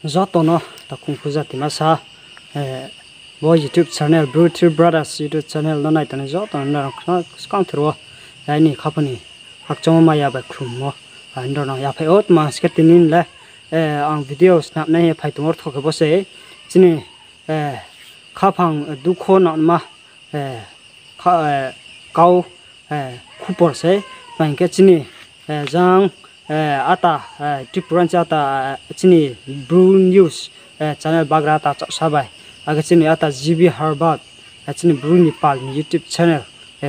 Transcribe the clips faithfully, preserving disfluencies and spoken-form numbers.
Joto no takhu jati masa, bo YouTube channel, Bru Three Brothers YouTube channel no nai tongnai joto no nrao no skang thir wo, aini khaphang ni khakchangmo maya bai khlummo, nrao no yaphai ou. Tma hing khe tini le ang video snamnai ye phai tongmo rtho khe bo se chini khaphang dukho nangma kau khupor se, tma hing khe chini jang ata Tripura ni ata chini Bru News channel bagra ata chaohsa bai, akhe chini ata G B Herbert, chini Bru ni pal ni YouTube channel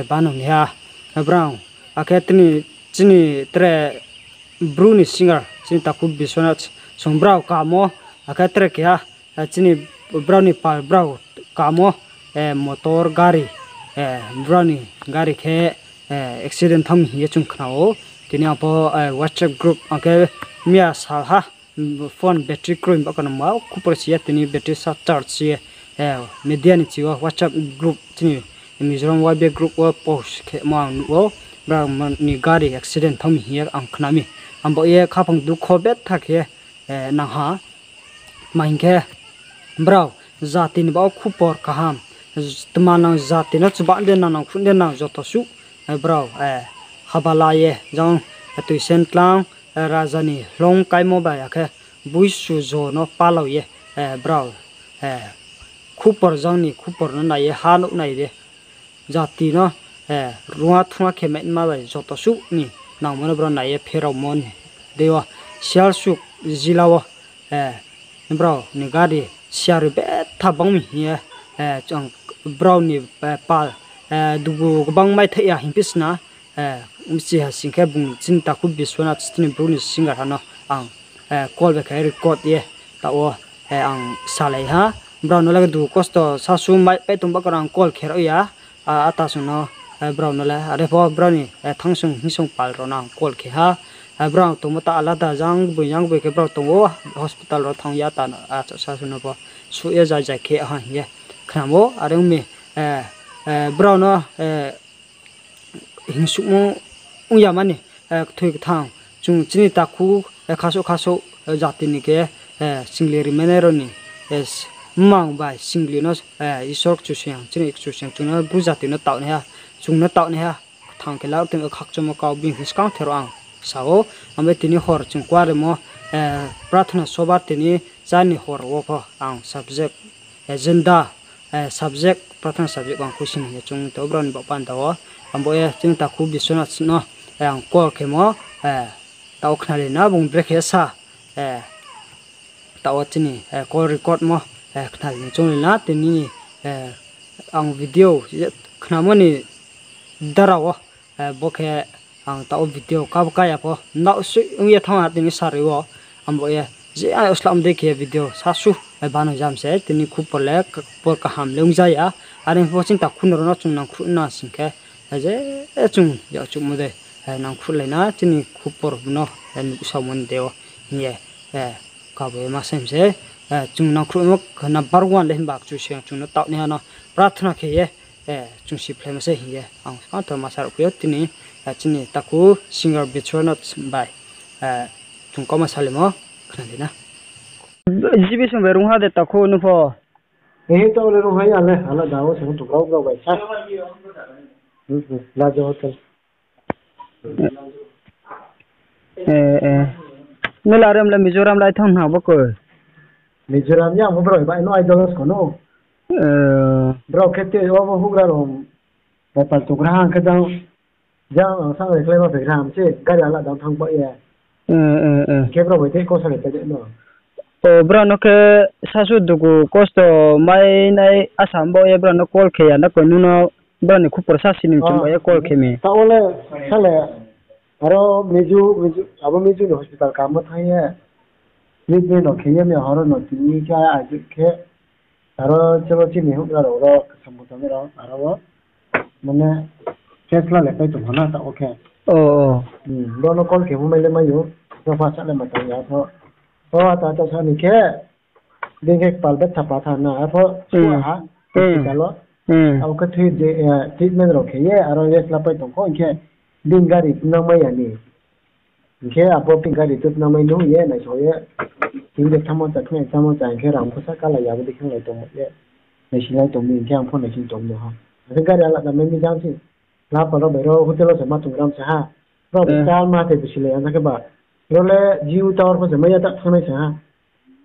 bano ni ha, brao, akhe chini tre Bru ni singer chini takhu Biswanath song brao kamo, akhe tre keha chini brao ni pal brao kamo, motor gari, brao ni gari khe accident thanng mi hing ye chung khna ou. Tini ang pho WhatsApp group ang khe miya sal ha, phone battery kroi ba kano ma khupor si ya, tini battery sa charge si ye, media ni chi wo WhatsApp group chini Mizoram Y B A group wo post khemo ang nuh ou, brao ni gari accident thanng mi hing ye ang khna mi. Abo ye khaphang dukho betha khe nang ha. Tma hing khe brao jati ni baoh khupor kaham, tma nang jati no chubang de nang, nangkhruh de nang joto suh, brao haba la ye jang tuisen tlang raja ni hloung kaimo bai akhe buisu jo no palao ye, brao khupor jang ni khupor no nai ye ha nouh nai de jati no rungha thungha khe maima bai joto suh ni nangmo no brao nai ye pheraomo ni dei wo Sialsuk jila wo brao ni gari siaroi betha bang mi hing ye, brao ni pal dugu gbang maithaih ya hing phi sna, bchi ha sing khe bung chini takhu Biswanath chini Bru ni singer ha no ang call bai khe record ye taoh wo ang salai ha. Brao no le dugu kosto sasu mai pai tong ba kano ang call khe rao ya. Ata song no, brao no le are pho brao ni thangsong hingsong pal rao no ang call khe ha. Brao tongmo ta alada jang boi jang boi khe brao tong ou, hospital rao thanng ya ta no, achouh sasu no pho suh ye jai jai khe ha hing ye khnamo. Are ong mi, brao no hingsuhmo ong ya mani, kthoi kthang. Chung chini takhu, khasouh khasouh jati ni khe, singli rimainai rao ni mmang bai singli no Isor Kchusoyang, chini Kchusoyang chung no Bru jati no taoh nai ha, chung no taoh nai ha. Kthang khe lar tong khakchangmo kau bini skang thero ang sa ou. Abo ye tini hor chung kuaremo prathana soba tini char ni hor wo pho ang subject agenda, subject, prathana subject ang khuisoing hing ye chung tong brao ni baoh panda wo. Abo ye chini takhu Biswanath no ang call khemo, taoh wo khnalai na bung brekhe sa, taoh wo chini call record mo khnalai ni chounglai na tini ang video khnamo ni dara wo, bo khe ang taoh wo video kabo kaya pho naohsoi ong ye thanng ha tini saroi wo. Abo ye je ang slam dei khe video sasu bano jam se tini khupor le, khupor kaham le ong ja ya. Are pho chini takhu no rao no chung nangkhruh na sing khe, je chung yakchuhmo de nangkhruhlai na chini khupor no nuhsaomo ni dei wo hing ye, kabo ye ma sai se, chung nangkhruhmo number one le himba Kchusoyang chung no taoh naiha no prathana khe ye, chung siphlaimo se hing ye ang skang thero ma sa rao khe ou tini, chini takhu singer Biswanath bai chung kauma salaimo khnalai na. G B song bai rungha de takhu nung pho? Ehe, taoh le rungha ya le, alada wo se tongkau brao bai sa. Lajo hotel. Nung le are le Mizoram lai thanng na bo koi? Mizoram ya, ang pho brao bai no idol sko no. Brao khe te obo houhgra rao bai pal tonggra ha, ang khe jang, jang ang sa bai khlai ma phaigra ham se, gari alada thanng ba ye. Khe brao bai tei kau salai pai de no. O, brao no khe sasu dugu kosto mai nai asa bo ye brao no call khe ya na koi nung no, brao ni khupor sa sini chung ba ye call khe mi. Taoh wo le, sa le, aro Miju, Miju, abo Miju ni hospital kamo thanng ye, midday no khe ye mi horo no tini khe aji khe, aro chebo chini houhgra rao ro samung tangwi rao aro wo, mane, case la le pai tong ha na taoh wo khe. Bo no call khe bo mai le mai ou, bo pha sa le mai tong ya pho. O, ata ata sa ni khe, bini khe kpal betha patha na, arpho suh ha, hospital wo. Abo khe thui je, treatment rao khe ye, aro rest la pai tong kho, hing khe bini gari nang mai ya ni. Hing khe abo phi gari tut namai nung ye naisao ye. Chini de tamo cha khnai tamo cha hing khe rang pho sa kala ya bo de khnai tongmo ye. Naising lai tong mi hing khe ang pho naising tong no ha. Akhe gari alada mai mi jang si. Lapa rao bai rao hotel wo se ma tong gram se ha. Rao bai chal ma te bisi le ang khe ba. Rao le Jio tower pho se mai ya ta thanngnai se ha.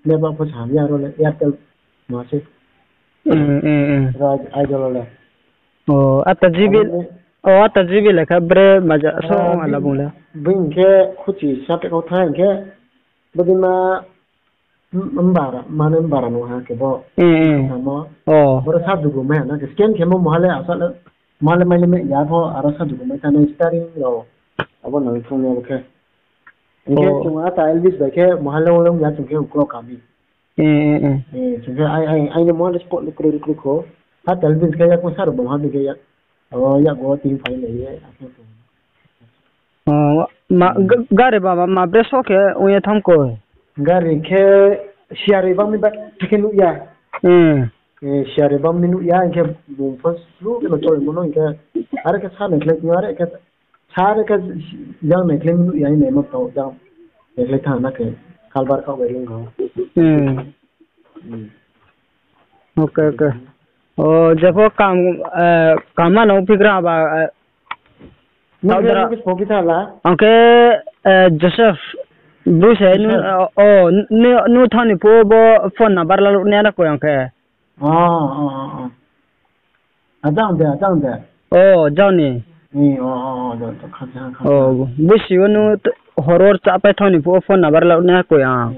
Network pho se ham ya rao le Airtel ma se. Rao Idol le. O, ata G B, o, ata G B le kha bre maja so ala bung le. Bini khe khuchi sa te kau thang khe. Bodei ma Mbara, mane mbara no ha khe bo. Samo. Boro sa dugu mai ha na khe scan khe mo moha le asa le, moha le mai le mai ya pho aro sa dugu mai thanai steering rao. Abo nang thung ya bo khe. Hing khe chung ata Elvis bai khe moha le ong le ong ya chung khe uklo kami. Chung khe ai, ai, aini moha le spot le kroi kroi kho. Ata Elvis khe yak mo sa rao bung ha bi khe yak. Abo yak bo ting phai le ye, akhe chung. Gari ba ma, ma bre so khe ong ye thanng koi. Gari khe siari bang mi ba khe nuh ya. Siari bang mi nuh ya, hing khe bung pho sru khe no cholaimo no hing khe. Are khe sa naikhlai tong, are khe sa are khe jang naikhlai mi nuh ya, hing naimo tong jang naikhlai thanng na khe kalbar khaoh bai lung kha. Okay, okay. O, jepho kam, kam ma no phigra ba, Nung khe, nung khe sbo khe thala? Ang khe, Joseph, bru se, o, nung thanng ni phuh bo phone number laluh nai na koi ang khe. Ajang de, ajang de. O, jang ni. Bisi o nung hor wo rchahpai thanng ni phuh wo phone number laluh nai na koi ang.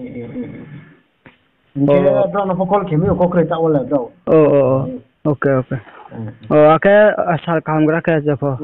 Hing khe brao no pho call khe mi o, kau kroi ta wo le brao. Okay, okay. O, akhe sal kaham gra khe jepho.